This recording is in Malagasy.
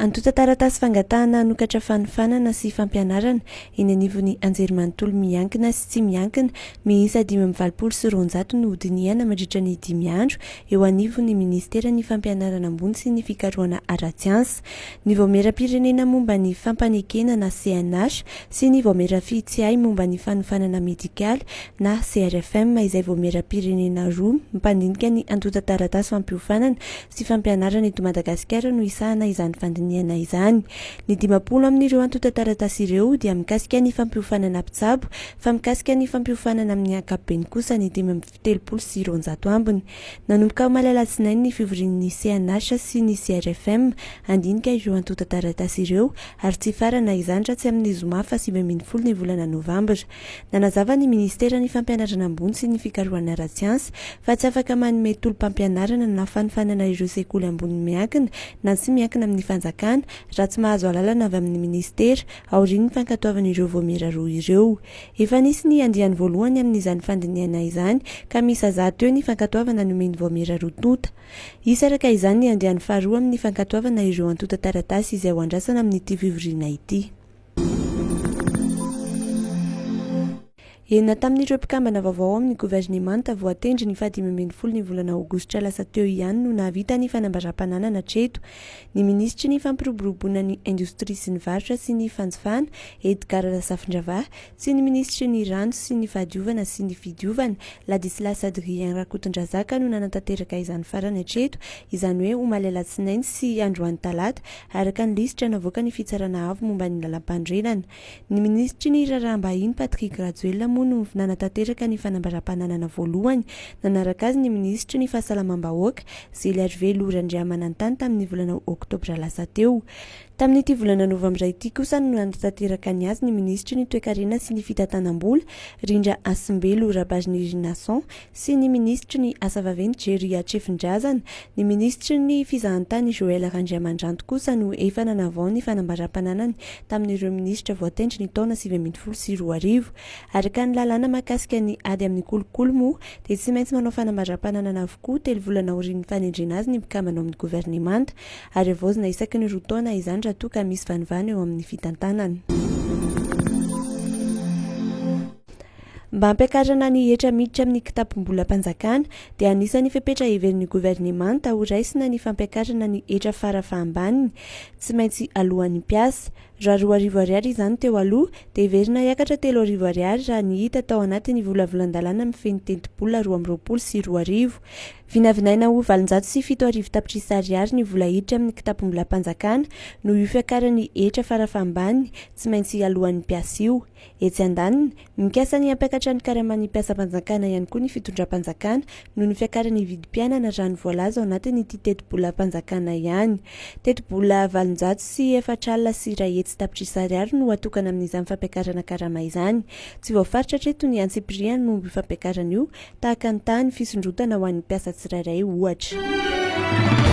Antontan-taratasy fangatahana hanokatra fanofanana sy fampianarana eny anivon'ny anjerimanontolo miankina sy tsy miankina miisa 285 no hodinihana mandritra ny dimy andro eo anivon'ny minisiteran'ny Fampianarana ambony sy ny fikarohana ara-tsiansa. Ny Vaomieram-pirenena momba ny fampanekena na CNH sy ny Vaomiera Fitsiahy momba ny fanofanana medikaly na CRFM izay vaomieram-pirenena roa mpandinika ny antontan-taratasy fampiofanana sy fampianarana eto Madagasikara no hisahana izany fandinihana izany. Ny 50 amin'ireo antontan-taratasy ireo dia mikasika ny fampiofanana mpitsabo fa mikasika ny fampiofanana amin'ny ankapobeny kosa ny 235 ambiny. Nanomboka omaly alatsinainy ny fivorian'ny CNH sy ny CRFM handinika ireo antontan-taratasy ireo ary tsy hifarana izany raha tsy amin'ny zoma faha 19 ny volana novambra. Nanazava ny minisiteran'ny Fampianarana ambony sy ny fikarohana ara-tsiansa fa tsy afaka manome tolo-pampianarana na fanofanana ireo sekoly ambony miankina na tsy miankina amin'ny fanjakana raha tsy mahazo alalana avy amin'ny minisitera aorian'ny fankatoavan'ireo vaomiera roa ireo. Efa nisy ny andiany voalohany amin'izany fandinihana izany ka miisa zato eo ny fankatoavana nomen'ny vaomiera roa tonta. Hisy araka izany ny andiany faharoa amin'ny fankatoavana ireo antontan-taratasy izay ho andrasana amin'ity fivoriana ity. Enina tamin'ireo mpikambana vaovao ao amin'ny governemanta voatendry ny faha 15 ny volana aogositra lasa teo ihany no nahavita ny fanambaram-pananana hatreto. Ny minisitry ny fampiroboroboana ny indostria sy ny varotra sy ny fanjifana, Edgard Razafindravahy, sy ny minisitry ny rano sy ny fahadiovana sy ny fidiovana, Ladislas Adrien Rakotondrazaka no nanatanteraka izany farany hatreto, izany hoe omaly alatsinainy sy androany talata, araka ny lisitra navoakan'ny Fitsarana Avo momba ny Lalàmpanorenana. Ny minisitry ny Raharaham-bahiny Patrick Rajoelina moa no nanatanteraka ny fanambaram-pananana voalohany. Nanaraka azy ny minisitry ny Fahasalamam-bahoaka, Zely Arivelo Randriamanantany tamin'ny volana oktobra lasa teo. Tamin'ity volana novambra ity kosa no nanatanteraka ny azy ny minisitry ny Toekarena sy ny Fitantanam-bola, Rindra Hasimbelo Rabarinirinason, sy ny minisitry ny Asa vaventy Jerry Hatrefindrazana. Ny minisitry ny Fizahantany Joël Randriamandranto kosa no efa nanavao ny fanambaram-pananany tamin'ireo minisitra voatendry ny taona 2019. Araka ny lalàna mahakasika ny ady amin'ny kolikoly moa dia tsy maintsy manao fanambaram-pananana avokoa telo volana aorian'ny fanendrena azy ny mpikambana ao amin'ny governemanta ary havaozina isaky ny roa taona izany raha toa ka misy vanovano eo amin'ny fitantanana. Mba hampiakarana ny hetra miditra amin'ny kitapom-bolam-panjakana dia anisan'ny fepetra heverin'ny governemanta ho raisina ny fampiakarana ny hetra fara fahambaniny tsy maintsy aloan'ny mpiasa. Raha 2000 ariary izany teo aloha dia heverina hiakatra 3000 ariary raha ny hita tao anatin'ny volavolan-dalàna mifehy ny tetibola 2022. Vinavinaina ho 7008 tapitrisa ariary ny vola hiditra amin'ny kitapom-bolam-panjakana noho io fiakaran'ny hetra fara fahambaniny tsy maintsy aloan'ny mpiasa io. Etsy andaniny, mikasa ny hampiakatra ny karaman'ny mpiasam-panjakana ihany koa ny fitondram-panjakana noho ny fiakaran'ny vidim-piainana raha ny voalaza ao anatin'ity tetibolam-panjakana ihany. Tetibola 104 100 tapitrisa ariary no hatokana amin'izany fampiakarana karama izany. Tsy voafaritra hatreto ny antsipiriany momba io fampiakarana io, tahaka ny tahan'ny fisondrotana ho an'ny mpiasa tsirairay ohatra.